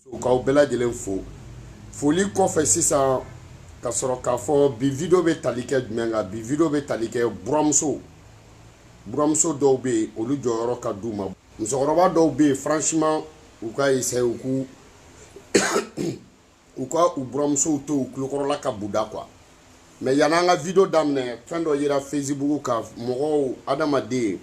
K'aw bɛɛ lajɛlen fo. Foli kɔfɛ sisan, ka sɔrɔ k'a fɔ bi vidéo bɛ tali kɛ jumɛn kan? Bi vidéo bɛ tali kɛ buramuso. Buramuso dɔw bɛ yen, olu jɔyɔrɔ ka d'u ma. Musokɔrɔba dɔw bɛ yen, franchement, u ka essayer u ka u buramusow to u tulokɔrɔla ka buda quoi. Mais yan'an ka vidéo daminɛ, fɛn dɔ yira Facebook kan. Mɔgɔw, adamaden,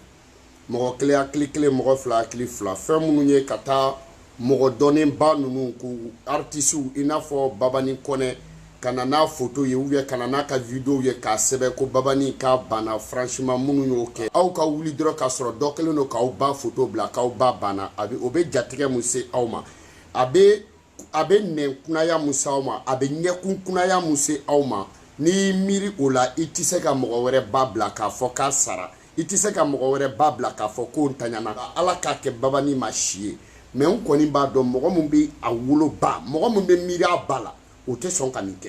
mɔgɔ kelen hakili kelen, mɔgɔ fila hakili fila, fɛn minnu ye ka taa mɔgɔ dɔnnenba ninnu k'u artisiw, i n'a fɔ Babani Kɔnɛ, ka na n'a photo ye ou bien ka na n'a ka vidéo ye, k'a sɛbɛn ko Babani k'a banna. Franchement, minnu y'o kɛ, aw ka wuli dɔrɔn k'a sɔrɔ dɔ kɛlen don k'aw ba photo bila k'aw ba banna, a bɛ o bɛ jatigɛ mun se aw ma? A bɛ nɛn kunnaya mun se aw ma? A bɛ ɲɛkun kunnaya mun se aw ma? N'i y'i miiri o la, i tɛ se ka mɔgɔ wɛrɛ ba bila k'a fɔ k'a sara, i tɛ se ka mɔgɔ wɛrɛ ba bila k'a fɔ k'o ntanyana. Ala k'a kɛ Babani ma si ye. Mais n kɔni b'a dɔn, mɔgɔ min bɛ a woloba, mɔgɔ min bɛ miiri a ba la, o tɛ sɔn ka nin kɛ,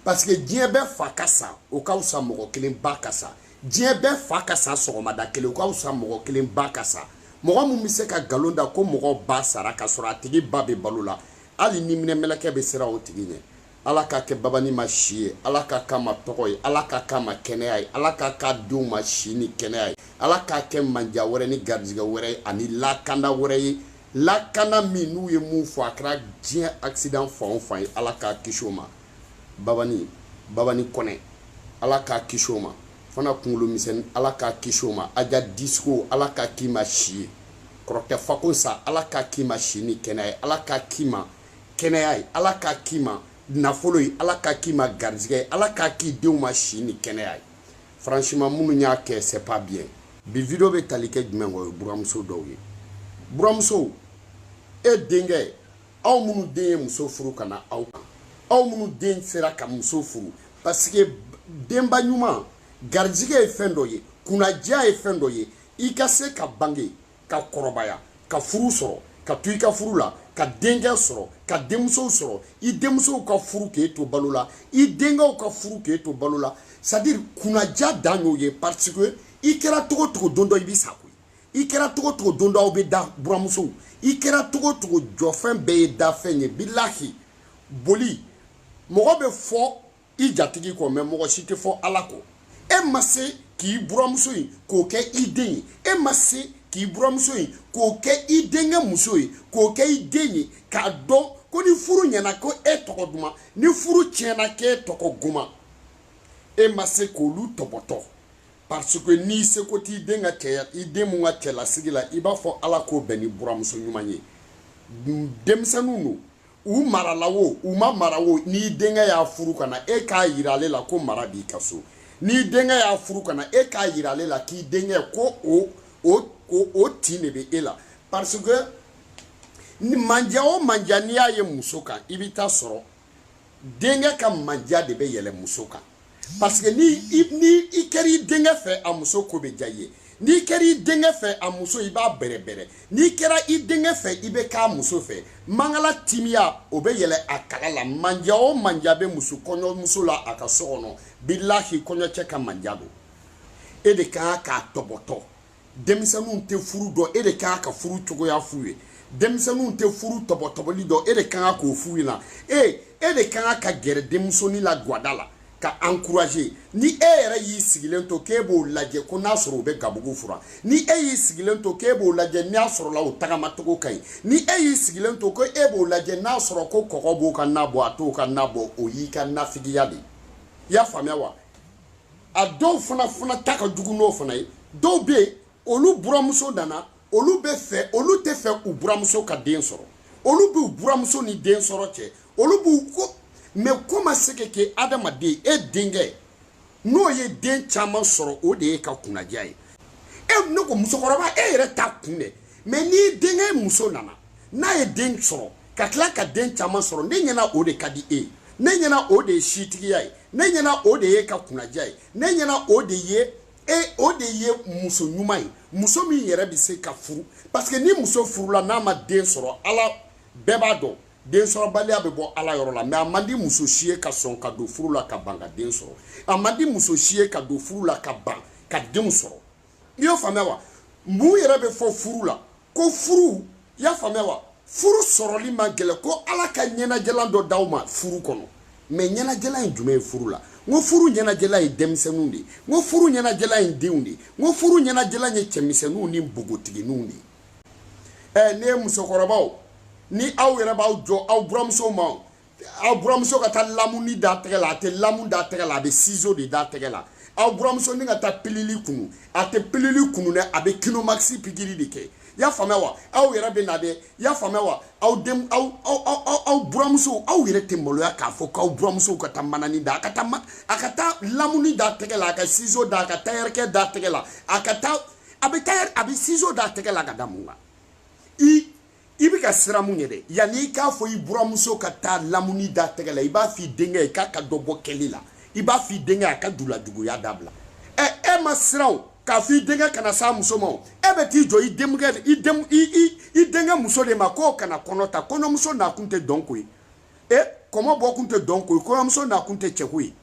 parce que diɲɛ bɛɛ fa ka sa, o ka fisa mɔgɔ kelen ba ka sa. Diɲɛ bɛɛ fa ka sa sɔgɔmada kelen, o ka fisa mɔgɔ kelen ba ka sa. Mɔgɔ min bɛ se ka nkalon da ko mɔgɔ ba sara ka sɔrɔ a tigi ba bɛ balo la, hali ni minɛ mɛlɛkɛ bɛ siran o tigi ɲɛ. Ala k'a kɛ Babani ma si ye, Ala k'a k'a ma tɔgɔ ye, Ala k'a k'a ma kɛnɛya ye, Ala k'a k'a denw ma si ni kɛnɛya ye, Ala k'a kɛ manja wɛrɛ ni garijɛgɛ wɛrɛ ye ani lakanda wɛrɛ ye, lakanda min n'u ye mun fɔ, a kɛra diɲɛ accident fan o fan ye, Ala k'a kisi o ma. Babani, Babani Kɔnɛ, Ala k'a kisi o ma. Fana kunkolo misɛnnin, Ala k'a kisi o ma. Aja Disco, Ala k'a k'i ma si ye. Kɔrɔkɛ Fakosa, Ala k'a k'i ma si ni kɛnɛya ye, Ala k'a k'i ma kɛnɛya ye, Ala k'a k'i ma nafolo ye, Ala k'a k'i ma garijɛgɛ ye, Ala k'a k'i denw ma si ni kɛnɛya ye. Franchement, minnu y'a kɛ, c'est pas bien. Bi vidéo bɛ tali kɛ jumɛn kɔ? O ye buramuso dɔw ye. Buramuso, e denkɛ, aw minnu den ye muso furu ka na aw kan, aw minnu den sera ka muso furu, parce que denba ɲuman, garijɛgɛ ye fɛn dɔ ye, kunnadiya ye fɛn dɔ ye. I ka se ka bange, ka kɔrɔbaya, ka furu sɔrɔ, ka to i ka furu la, ka denkɛ sɔrɔ, ka denmusow sɔrɔ, i denmusow ka furu k'e to balo la, i denkɛw ka furu k'e to balo la, c'est à dire kunnadiya dan y'o ye, parce que i kɛra togo togo, don dɔ i bɛ sa koyi. I kɛra togo togo, don dɔ aw bɛ da. Buramusow, i kɛra togo togo, jɔfɛn bɛɛ ye dafɛn ye. Bilahi, boli mɔgɔ bɛ fɔ i jatigi kɔ, mɛ mɔgɔ si tɛ fɔ Ala kɔ. E ma se k'i buramuso in k'o kɛ i den ye, e ma se k'i buramuso in k'o kɛ i denkɛ muso ye, k'o kɛ i den ye, k'a dɔn ko ni furu ɲɛna ko e tɔgɔ duman, ni furu tiɲɛna k'e tɔgɔ goman, e ma se k'olu tɔbɔtɔ, parce que n'i seko t'i den ka cɛya, i den mun ka cɛlasigi la, i b'a fɔ Ala k'o bɛn ni buramuso ɲuman ye. Denmisɛnninw don, u marala o, u ma mara o, n'i denkɛ y'a furu ka na, e k'a yira ale la ko mara b'i ka so. N'i denkɛ y'a furu ka na, e k'a yira ale la k'i denkɛ ko o tin de bɛ e la, parce que ni manja o manja n'i y'a ye muso kan, i bɛ taa sɔrɔ denkɛ ka manja de bɛ yɛlɛ muso kan, parce que ni i kɛra i denkɛ fɛ, a muso ko bɛ diya i ye. N'i kɛra i denkɛ fɛ, a muso i b'a bɛrɛbɛrɛ. N'i kɛra i denkɛ fɛ, i bɛ k'a muso fɛ. Mangala timiya, o bɛ yɛlɛ a kala la. Manja o manja bɛ muso kɔɲɔmuso la a ka so kɔnɔ, bilahi, kɔɲɔcɛ ka manja don. E de kan k'a tɔbɔtɔ. Denmisɛnninw tɛ furu dɔn, e de kan ka furu cogoya f'u ye. Denmisɛnninw tɛ furu tɔbɔtɔbɔli dɔn, e de kan k'o f'u ɲɛna. E de kan ka gɛrɛ denmusonin la gawada la ka encourager. Ni e yɛrɛ y'i sigilen to k'e b'o lajɛ ko n'a sɔrɔ u bɛ gabugu furan, ni e y'i sigilen to k'e b'o lajɛ n'a sɔrɔ la o tagamacogo ka ɲi, ni e y'i sigilen to ko e b'o lajɛ n'a sɔrɔ ko kɔgɔ b'o ka na bɔ, a t'o ka na bɔ, o y'i ka nafigiya de ye. I y'a faamuya wa? A dɔw fana ta ka jugu n'o fana ye. Dɔw bɛ yen, olu buramuso nana, olu bɛ fɛ, olu tɛ fɛ u buramuso ka den sɔrɔ. Olu b'u buramuso ni den sɔrɔ cɛ, olu b'u ko. Mais comment se que adamaden, e denkɛ n'o ye den caman sɔrɔ, o de ye ka kunnadiya ye? E ne ko musokɔrɔba, e yɛrɛ t'a kun dɛ. Mais n'i denkɛ muso nana, n'a ye den sɔrɔ, ka tila ka den caman sɔrɔ, ne ɲɛna o de ka di e ye, ne ɲɛna o de ye sitigiya ye, ne ɲɛna o de ye ka kunnadiya ye, ne ɲɛna o de ye e, o de ye muso ɲuman ye, muso min yɛrɛ bɛ se ka furu. Parce que ni muso furula n'a ma den sɔrɔ, Ala bɛɛ b'a dɔn densɔrɔbaliya bɛ bɔ Ala yɔrɔ la. Mais a man di muso si ye ka sɔn ka don furu la ka ban ka den sɔrɔ. A man di muso si ye ka don furu la ka ban ka denw sɔrɔ. I y'o faamuya wa? Mun yɛrɛ bɛ fɔ furu la ko furu, i y'a faamuya wa? Furu sɔrɔli man gɛlɛn ko Ala ka ɲɛnajɛlan dɔ d'aw ma furu kɔnɔ. Mais ɲɛnajɛlan ye jumɛn ye furu la? N ko furu ɲɛnajɛlan ye denmisɛnninw de ye. N ko furu ɲɛnajɛlan ye denw de ye. N ko furu ɲɛnajɛlan ye cɛmisɛnninw ni npogotigininw de ye. Ɛ ne ye musokɔrɔbaw, ni aw yɛrɛ b'aw jɔ aw buramusow ma, aw buramuso ka taa lamuni da tɛgɛ la, a tɛ lamu da tɛgɛ la, a bɛ ciseau de da tɛgɛ la. Aw buramuso ni ka taa pilili kunu, a tɛ pilili kunu dɛ, a bɛ kinomaxi pikiri de kɛ. I y'a faamuya wa? Aw yɛrɛ bɛ na dɛ, i y'a faamuya wa? Aw den aw aw aw aw buramusow, aw yɛrɛ tɛ maloya k'a fɔ k'aw buramusow ka taa manani da, a ka taa lamuni da tɛgɛ la, a ka ciseau da, a ka tailleur da tɛgɛ la, a ka taa a bɛ tailleur, a bɛ ciseau da tɛgɛ la ka da mun kan? I bɛ ka siran mun ɲɛ dɛ? Yanni i k'a fɔ i buramuso ka taa lamuni da tɛgɛ la, i b'a f'i denkɛ ye k'a ka dɔ bɔ kɛli la, i b'a f'i denkɛ a ka dulajuguya dabila. Ɛ e ma siran o k'a f'i denkɛ kana s'a muso ma o, e bɛ t'i jɔ i denkɛ i den i i i denkɛ muso de ma k'o kana kɔnɔ ta. Kɔɲɔmuso nakun tɛ dɔn ko ye, e kɔmɔ bɔ kun tɛ dɔn ko ye, kɔɲɔmuso nakun tɛ cɛko ye.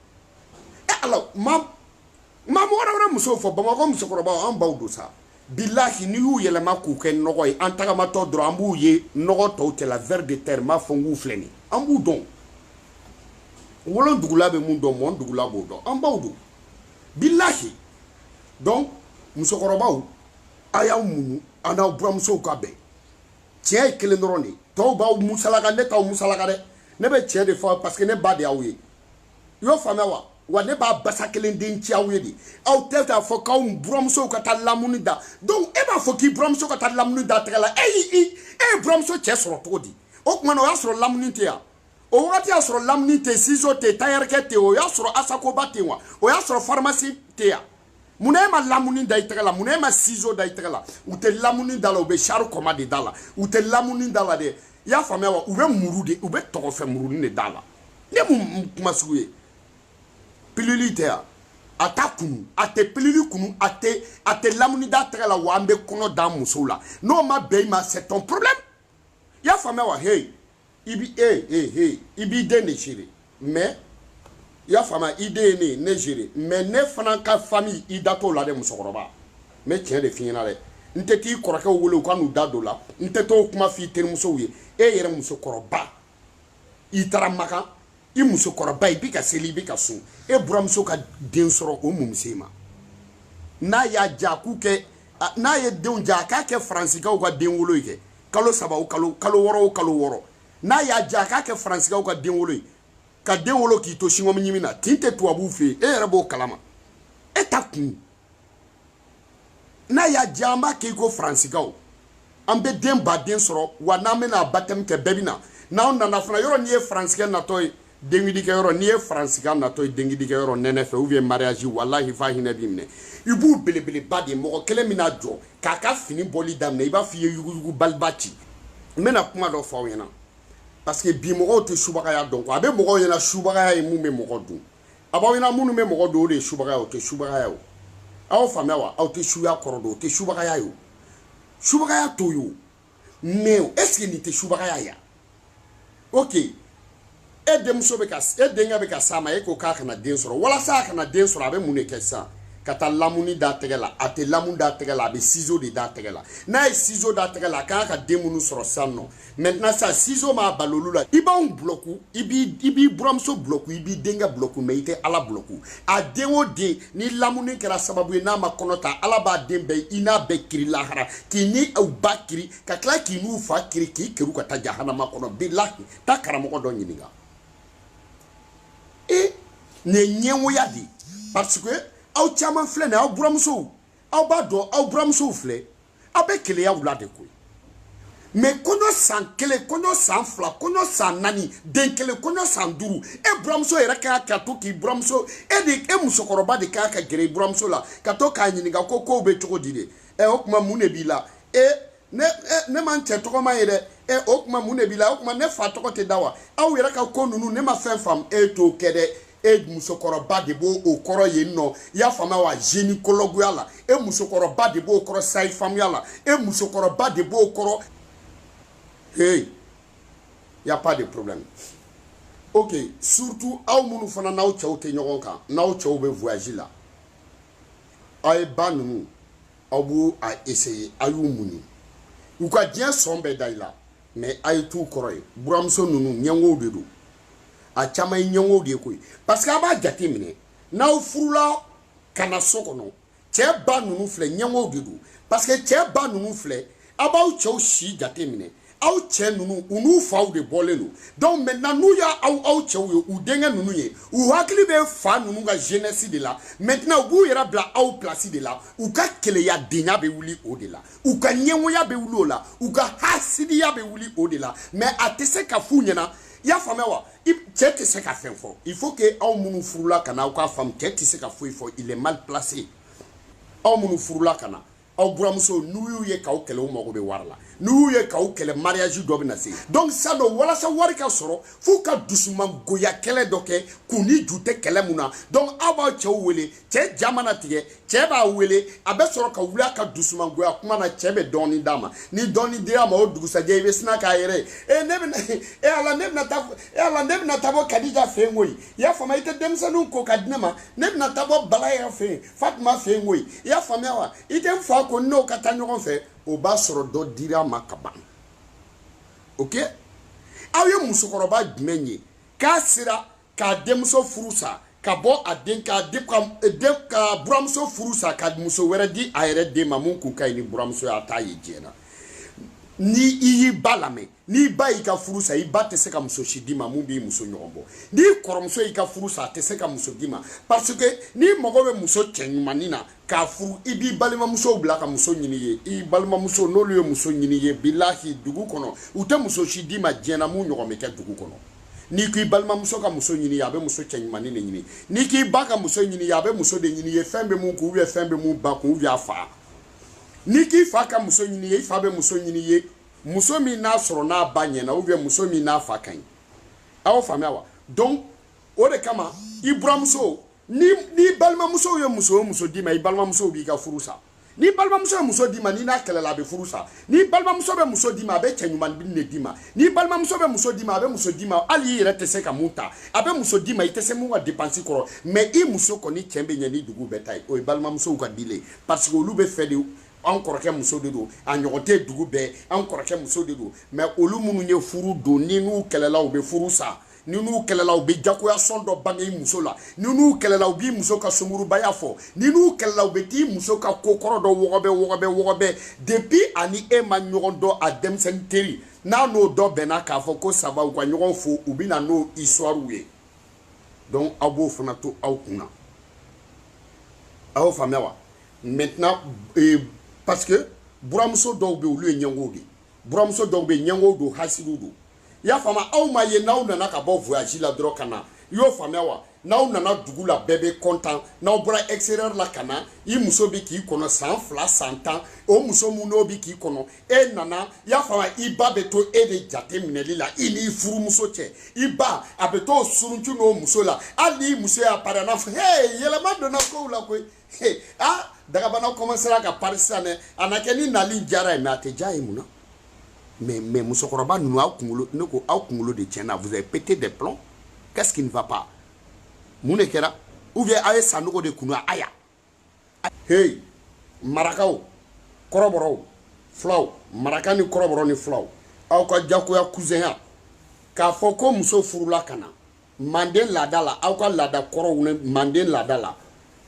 E Ala, ma maa mɔgɔ wɛrɛ musow fɔ, Bamakɔ musokɔrɔbaw, an baw don sa. Bilahi, n'i y'u yɛlɛma k'u kɛ nɔgɔ ye, an tagamatɔ dɔrɔn an b'u ye nɔgɔ tɔw cɛla, ver de terre, n b'a fɔ n k'u filɛ nin, an b'u dɔn. Wolondugula bɛ mun dɔn, mɔndugula b'o dɔn, an baw don bilahi. Donc musokɔrɔbaw, a y'aw muɲu, a n'aw buramusow ka bɛn. Tiɲɛ ye kelen dɔrɔn de ye, tɔw b'aw musalaka, ne t'aw musalaka dɛ, ne bɛ tiɲɛ de fɔ parce que ne ba de y'aw ye. I y'o faamuya wa? Wa ne b'a basa kelen den ci aw ye de. Aw tɛ k'a fɔ k'aw buramusow ka taa lamuni da. Donc e b'a fɔ k'i buramuso ka taa lamuni da tɛgɛ la, e y'i e ye buramuso cɛ sɔrɔ cogo di? O tuma na o y'a sɔrɔ lamuni tɛ yan, o wagati y'a sɔrɔ lamuni tɛ yen, ciseau tɛ yen, tailleur tɛ yen, o y'a sɔrɔ asakoba tɛ yen wa, o y'a sɔrɔ pharmacie tɛ yan. Munna e ma lamuni da i tɛgɛ la? Munna e ma ciseau da i tɛgɛ la? U tɛ lamuni da la, u bɛ char kɔma de da la, u tɛ lamuni da la dɛ. I y'a faamuya wa? U bɛ muru de, u bɛ tɔgɔfɛ murunin de da la. Ne mun kuma sugu ye? Pilili tɛ yan, a t'a kunu, a tɛ pilili kunu, a tɛ lamuni da tɛgɛ la, wa an bɛ kɔnɔ da musow la. N'o ma bɛn i ma, c'est ton problème. I y'a faamuya wa? Hey, i bi hey, i b'i den de gérer, mais i y'a faamuya, i den ye ne ye, ne gérer, mais ne fana ka famille, i da t'o la dɛ musokɔrɔba. N bɛ tiɲɛ de f'i ɲɛna dɛ. N tɛ t'i kɔrɔkɛw wele u ka n'u da don la, n tɛ t'o kuma f'i terimusow ye. E yɛrɛ musokɔrɔba, i taara Makan, i musokɔrɔba, i bɛ ka seli, i bɛ ka sun, e buramuso ka den sɔrɔ, o mun bɛ se i ma? N'a y'a ja k'u kɛ, n'a ye denw ja, a k'a kɛ Faransikaw ka den wolo ye kɛ kalo 3 o kalo 6 o kalo 6. N'a y'a ja a k'a kɛ Faransikaw ka den wolo ye, ka den wolo k'i to singɔmi ɲimi na, tin tɛ tubabuw fɛ yen, e yɛrɛ b'o kalama, e ta kun. N'a y'a ja an b'a kɛ i ko Faransikaw, an bɛ den baden sɔrɔ, wa n'an bɛna baptême kɛ bɛɛ bɛ na. N'aw nana fana yɔrɔ, n'i ye Faransikɛ natɔ ye denkidikɛyɔrɔ, n'i ye Faransika natɔ ye denkidikɛyɔrɔ nɛnɛ fɛ ou bien mariage, walahi fa hinɛ b'i minɛ. I b'u belebeleba de, mɔgɔ kelen bɛna jɔ k'a ka fini bɔli daminɛ, i b'a fɔ i ye yuguyugubaliba ci. N bɛna kuma dɔ fɔ aw ɲɛna parce que bi mɔgɔw tɛ subagaya dɔn quoi. A bɛ mɔgɔw ɲɛna subagaya ye mun bɛ mɔgɔ dun, a b'aw ɲɛna minnu bɛ mɔgɔ dun o de ye subagaya, o tɛ subagaya o. Aw faamuya wa? Aw tɛ suya kɔrɔ dɔn, o tɛ subagaya ye o, subagaya t'o ye o. Mais est ce que nin tɛ subagaya ye? Ok, e denmuso bɛ ka, e denkɛ bɛ ka s'a ma, e ko k'a kana den sɔrɔ. Walasa a kana den sɔrɔ, a bɛ mun de kɛ sisan? Ka taa lamuni da tɛgɛ la. A tɛ lamu da tɛgɛ la, a bɛ ciseau de da tɛgɛ la. N'a ye ciseau da tɛgɛ la, a kan ka den minnu sɔrɔ sisan nɔ, maintenant sisan ciseau m'a bali olu la. I b'anw bloku, i b'i buramuso bloku, i b'i denkɛ bloku, mais i tɛ Ala bloku. A den o den ni lamuni kɛra sababu ye n'a ma kɔnɔ ta, Ala b'a den bɛɛ i n'a bɛɛ kiri lahara, k'i ni u ba kiri, ka tila k'i n'u fa kiri, k'i keru ka taa jahanama kɔnɔ. Bilahi, taa karamɔgɔ dɔ ɲininka. E nin ye ɲɛngoya de ye, parce que aw caman filɛ nin ye, aw buramusow, aw b'a dɔn aw buramusow filɛ, aw bɛ keleyaw la de koyi. Mais kɔɲɔ san 1, kɔɲɔ san 2, kɔɲɔ san 4, den kelen, kɔɲɔ san 5, e buramuso yɛrɛ kan ka to k'i buramuso, e de, e musokɔrɔba de kan ka gɛrɛ i buramuso la ka to k'a ɲininka ko kow bɛ cogo di de. Ɛ o tuma mun de b'i la? E ne ma n cɛ tɔgɔma ye dɛ. E o tuma mun de b'i la? O tuma ne fa tɔgɔ tɛ da wa? Aw yɛrɛ ka ko ninnu, ne ma fɛn faamu. E t'o kɛ dɛ. E musokɔrɔba de b'o o kɔrɔ yen nɔ, i y'a faamuya wa? Gynécologue la, e musokɔrɔba de b'o kɔrɔ sage-femme la, e musokɔrɔba de b'o kɔrɔ. Hey, y a pas de problème. Ok, surtout aw minnu fana n'aw cɛw tɛ ɲɔgɔn kan, n'aw cɛw bɛ voyage la, aw ye ba ninnu, aw b'u a essayer, a y'u muɲu, u ka diɲɛ sɔn bɛɛ da i la. Mais a ye t'u kɔrɔ ye, buramuso ninnu ɲɛngow de don, a caman ye ɲɛngow de ye koyi. Parce que a b'a jate minɛ, n'aw furula ka na so kɔnɔ, cɛ ba ninnu filɛ, ɲɛngow de don. Parce que cɛ ba ninnu filɛ, a b'aw cɛw si jate minɛ, aw cɛ ninnu u n'u faw de bɔlen don. Donc maintenant n'u y'a aw cɛw ye, u denkɛ ninnu ye, u hakili bɛ fa ninnu ka jeunesse de la. Maintenant u b'u yɛrɛ bila aw place de la, u ka keleya denya bɛ wuli o de la, u ka ɲɛngoya bɛ wuli o la, u ka hasidiya bɛ wuli o de la. Mais a tɛ se ka f'u ɲɛna, i y'a faamuya wa? Cɛ tɛ se ka fɛn fɔ. Il faut que aw minnu furula ka na, aw k'a faamu, cɛ tɛ se ka foyi fɔ, il est mal placé. Aw minnu furula ka na, aw buramuso n'u y'u ye k'aw kɛlɛ, u mago bɛ wari la. N'u y'u ye k'aw kɛlɛ, mariage dɔ bɛ na se. Donc sisan nɔ, walasa wari ka sɔrɔ, f'u ka dusumangoya kɛlɛ dɔ kɛ k'u ni ju tɛ kɛlɛ mun na. Donc aw b'aw cɛw wele, cɛ ja mana tigɛ, cɛ b'a wele, a bɛ sɔrɔ ka wuli a ka dusumangoya kuma na, cɛ bɛ dɔɔnin d'a ma. Ni dɔɔnin dira ma, o dugusajɛ i bɛ sina k'a yɛrɛ ye, e ne bɛna, e ala ne bɛna taa, e ala ne bɛna taa bɔ Kadija fɛ yen koyi. I y'a faamuya, i tɛ denmisɛnninw ko ka di ne ma, ne bɛna taa bɔ Bala yɛrɛ fɛ yen, Fatuma fɛ yen koyi. I y'a faamuya wa? I tɛ n fa ko n'o ka taa ɲɔgɔn fɛ, o b'a sɔrɔ dɔ dira ma ka ban. Ok, aw ye musokɔrɔba jumɛn ye k'a sera k'a denmuso furu sa ka bɔ a den k'a den ka den ka buramuso furu sa ka muso wɛrɛ di a yɛrɛ den ma, mun kun ka ɲi ni buramuso ye, a t'a ye diɲɛ na? Ni i y'i ba lamɛn, n'i ba y'i ka furu sa, i ba tɛ se ka muso si d'i ma mun b'i muso ɲɔgɔn bɔ. N'i kɔrɔmuso y'i ka furu sa, a tɛ se ka muso d'i ma, parce que n'i mago bɛ muso cɛ ɲumanin na k'a furu, i b'i balimamusow bila ka muso ɲini ye. I balimamuso n'olu ye muso ɲini ye, bilahi, dugu kɔnɔ u tɛ muso si d'i ma diɲɛ na mun ɲɔgɔn bɛ kɛ dugu kɔnɔ. N'i k'i balimamuso ka muso ɲini ye, a bɛ muso cɛ ɲumanin de ɲini. N'i k'i ba ka muso ɲini ye, a bɛ muso de ɲini ye, fɛn bɛ mun kun, ou bien fɛn bɛ mun ba kun, ou bien a fa. N'i k'i fa ka muso ɲini ye, i fa bɛ muso ɲini ye, muso min n'a sɔrɔ n'a ba ɲɛna, ou bien muso min n'a fa ka ɲi. A y'o faamuya wa? Donc o de kama i buramuso ni balimamusow ye muso o muso d'i ma, i balimamusow b'i ka furu sa. Ni balimamuso ye muso d'i ma, n'i n'a kɛlɛla, a bɛ furu sa. Ni balimamuso bɛ muso d'i ma, a bɛ cɛ ɲuman de d'i ma. Ni balimamuso bɛ muso d'i ma, a bɛ muso d'i ma hali i yɛrɛ tɛ se ka mun ta, a bɛ muso d'i ma i tɛ se mun ka dépense kɔrɔ, mais i muso kɔni cɛ bɛ ɲɛ ni dugu bɛɛ ta ye. O ye balimamusow ka dilen, parce que olu bɛ fɛ de, an kɔrɔkɛ muso de don, a ɲɔgɔn tɛ dugu bɛɛ, an kɔrɔkɛ muso de don. Mais olu minnu ye furu don, ni n'u kɛlɛla, u bɛ furu sa. Ni n'u kɛlɛla, u bɛ jagoya sɔn dɔ bange i muso la. Ni n'u kɛlɛla, u b'i muso ka sungurubaya fɔ. Ni n'u kɛlɛla, u bɛ t'i muso ka ko kɔrɔ dɔ wɔgɔbɛ wɔgɔbɛ wɔgɔbɛ. Depuis ani e ma ɲɔgɔn dɔn, a denmisɛnnin teri n'a n'o dɔ bɛnna k'a fɔ ko saba u ka ɲɔgɔn fo, u bɛ na n'o histoire ye. Donc aw b'o fana to aw kun na, aw y'o faamuya wa? Maintenant, parce que buramuso dɔw bɛ yen, olu ye ɲɛngow de ye. Buramuso dɔw bɛ yen, ɲɛngow don, hasidiw don. I y'a faamu, aw ma ye n'aw nana ka bɔ voyage la dɔrɔn ka na, i y'o faamuya wa? N'aw nana dugu la, bɛɛ bɛ content. N'aw bɔra extérieur la ka na, i muso bɛ k'i kɔnɔ san 2, san 10, o muso mun n'o bɛ k'i kɔnɔ, e nana, i y'a faamu, i ba bɛ to e de jate minɛli la i n'i furumuso cɛ. I ba a bɛ t'o suruntu n'o muso la, hali n'i muso y'a pari, a n'a fɔ hey, yɛlɛma donna kow la koyi, hey, ah, dagabana commencera ka pari sisan dɛ, a na kɛ ni nali diyara ye, mais a tɛ diya ye mun na? Mais musokɔrɔba ninnu, aw kunkolo, ne ko aw kunkolo de tiɲɛna, vous avez pété des plombs. Qu'est-ce qui ne va pas? Mun de kɛra? Ou bien aw ye sanogo de kunu aya? Hey, marakaw, kɔrɔbɔrɔw, fulaw, maraka ni kɔrɔbɔrɔ ni fulaw, aw ka jagoya cousin k'a fɔ ko muso furula ka na manden laada la, aw ka laada kɔrɔw ni manden laada la,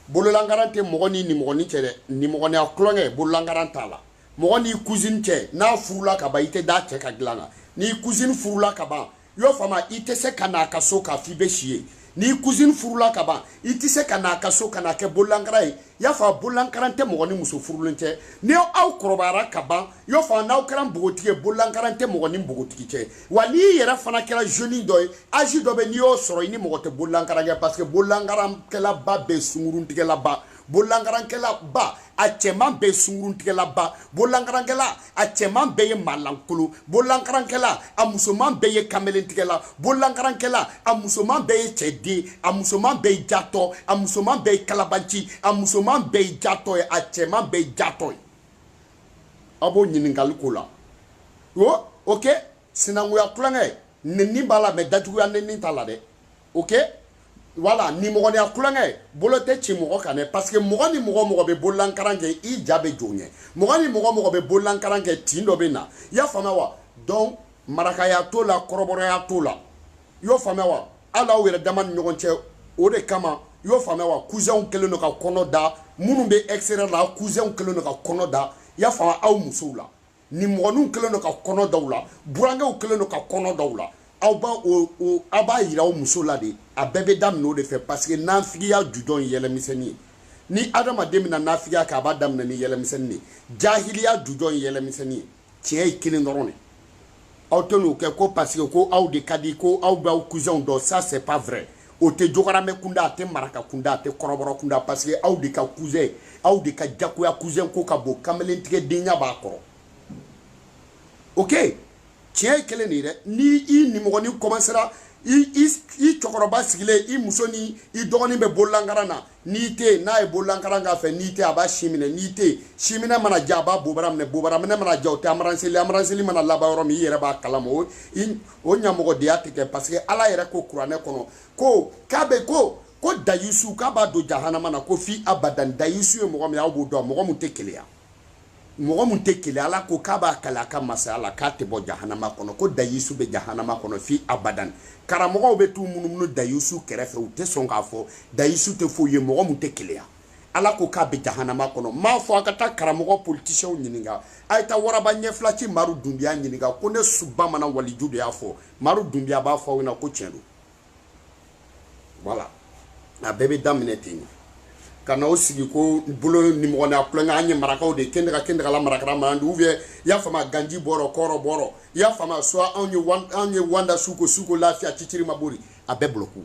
bololankaran tɛ mɔgɔ ni nimɔgɔnin cɛ dɛ, nimɔgɔninya kulonkɛ bololankaran t'a la. Mɔgɔ n'i cousine cɛ n'a furula ka ban, i tɛ d'a cɛ ka dilan na. N'i cousine furula ka ban, i y'o faamu, i tɛ se ka n'a ka so k'a f'i bɛ si yen. N'i cousine furula ka ban, i tɛ se ka n'a ka so ka n'a kɛ bololankaran ye. I y'a faamu, bololankaran tɛ mɔgɔ ni muso furulen cɛ. Ni aw kɔrɔbayara ka ban, i y'o faamu, n'aw kɛra npogotigi ye, bololankaran tɛ mɔgɔ ni npogotigi cɛ. Wa n'i yɛrɛ fana kɛra jeune dɔ ye, âge dɔ bɛ, n'i y'o sɔrɔ, i ni mɔgɔ tɛ bololankaran kɛ, parce que bololankarankɛlaba bɛ sunguruntigɛlaba, bololankarankɛlaba a cɛman bɛɛ sunguruntigɛlaba, bololankarankɛla a cɛman bɛɛ ye malankolon, bololankarankɛla a musoman bɛɛ ye kamelentigɛla, bololankarankɛla a musoman bɛɛ ye cɛden, a musoman bɛɛ ye jatɔ, a musoman bɛɛ ye kalabanci, a musoman bɛɛ ye jatɔ ye, a cɛman bɛɛ ye jatɔ ye. Aw b'o ɲininkali ko la o, ok, sinankunya kulonkɛ nɛni b'a la, mais dajuguya nɛni t'a la dɛ, ok. Voilà, nimɔgɔninya kulonkɛ bolo tɛ ci mɔgɔ kan dɛ, parce que mɔgɔ ni mɔgɔ bɛ bololankaran kɛ, i ja bɛ jɔ ɲɛ. Mɔgɔ ni mɔgɔ bɛ bololankaran kɛ, tin dɔ bɛ na, i y'a faamuya wa? Donc Marakaya t'o la, kɔrɔbɔrɔya t'o la. I y'o faamuya wa? Hali aw yɛrɛ dama ni ɲɔgɔn cɛ, o de kama, i y'o faamuya wa, cousinw kɛlen don ka kɔnɔ da minnu bɛ extérieur la, cousinw kɛlen don ka kɔnɔ da, i y'a faamuya, aw musow la. Nimɔgɔninw kɛlen don ka kɔnɔ da u la, burankɛw kɛlen don ka kɔnɔ da u la. Aw b'a o aw b'a yira aw muso la de, a bɛɛ bɛ daminɛ o de fɛ, parce que nafigiya jujɔn ye yɛlɛmisɛnnin ye. Ni adamaden bɛna nafigiya kɛ, a b'a daminɛ ni yɛlɛmisɛnnin de ye. Jahiliya jujɔn ye yɛlɛmisɛnnin ye. Tiɲɛ ye kelen dɔrɔn de. Aw tɛ n'o kɛ ko parce que ko aw de ka di, ko aw b'aw cousinw dɔn, ça c'est pas vrai. O tɛ jogaramɛ kunda, a tɛ maraka kunda, a tɛ kɔrɔbɔrɔ kunda, parce que aw de ka cousin, aw de ka jagoya cousin ko ka bon, kamelentigɛ denya b'a kɔrɔ. Ok, tiɲɛ ye kelen de ye dɛ. Ni i nimɔgɔnin commencera, i cɛkɔrɔba sigilen, i muso ni i dɔgɔnin bɛ bololankaran na, n'i tɛ yen, n'a ye bololankaran k'a fɛ, n'i tɛ yen, a b'a si minɛ. N'i tɛ yen, si minɛ mana ja, a b'a bobara minɛ. Bobara minɛ mana ja, o tɛ amaranseli. Amaranseli mana laban yɔrɔ min, i yɛrɛ b'a kalama. O ɲamɔgɔdenya tɛ kɛ, parce que Ala yɛrɛ ko kuranɛ kɔnɔ ko k'a bɛ ko dayisu k'a b'a don jahanama na ko fi abadan. Dayisu ye mɔgɔ min ye, aw b'o dɔn, mɔgɔ mun tɛ keleya, mɔgɔ mun tɛ keleya. Ala ko k'a b'a kale a ka masaya la k'a tɛ bɔ jahanama kɔnɔ, ko dayisu bɛ jahanama kɔnɔ fi abadan. Karamɔgɔw bɛ t'u munumunu dayisu kɛrɛfɛ, u tɛ sɔn k'a fɔ dayisu tɛ foyi ye, mɔgɔ mun tɛ keleya. Ala ko k'a bɛ jahanama kɔnɔ. M'a fɔ a ka taa karamɔgɔ politisiyɛnw ɲininka, a ye taa waraba ɲɛfilaci Maru Dunbiya ɲininka ko ne su bamanan waliju de y'a fɔ. Maru Dunbiya b'a fɔ aw ɲɛna ko tiɲɛ don. Voilà, a bɛɛ bɛ daminɛ ten de. Ka n'aw sigi ko bolo nimɔgɔninya kulonkɛ, an ye marakaw de kendaga kendaga la marakara marandi, ou bien, i y'a faamu, ganji bɔrɔ kɔrɔ bɔrɔ, i y'a faamu, soit anw ye wanda suko suko lafiya ciciri ma bori, a bɛɛ bloku.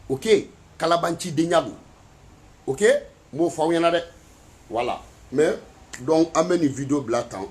Ok, kalabancidenya don. Ok, n b'o fɔ aw ɲɛna dɛ. Voilà, mais donc an bɛ nin vidéo bila tan.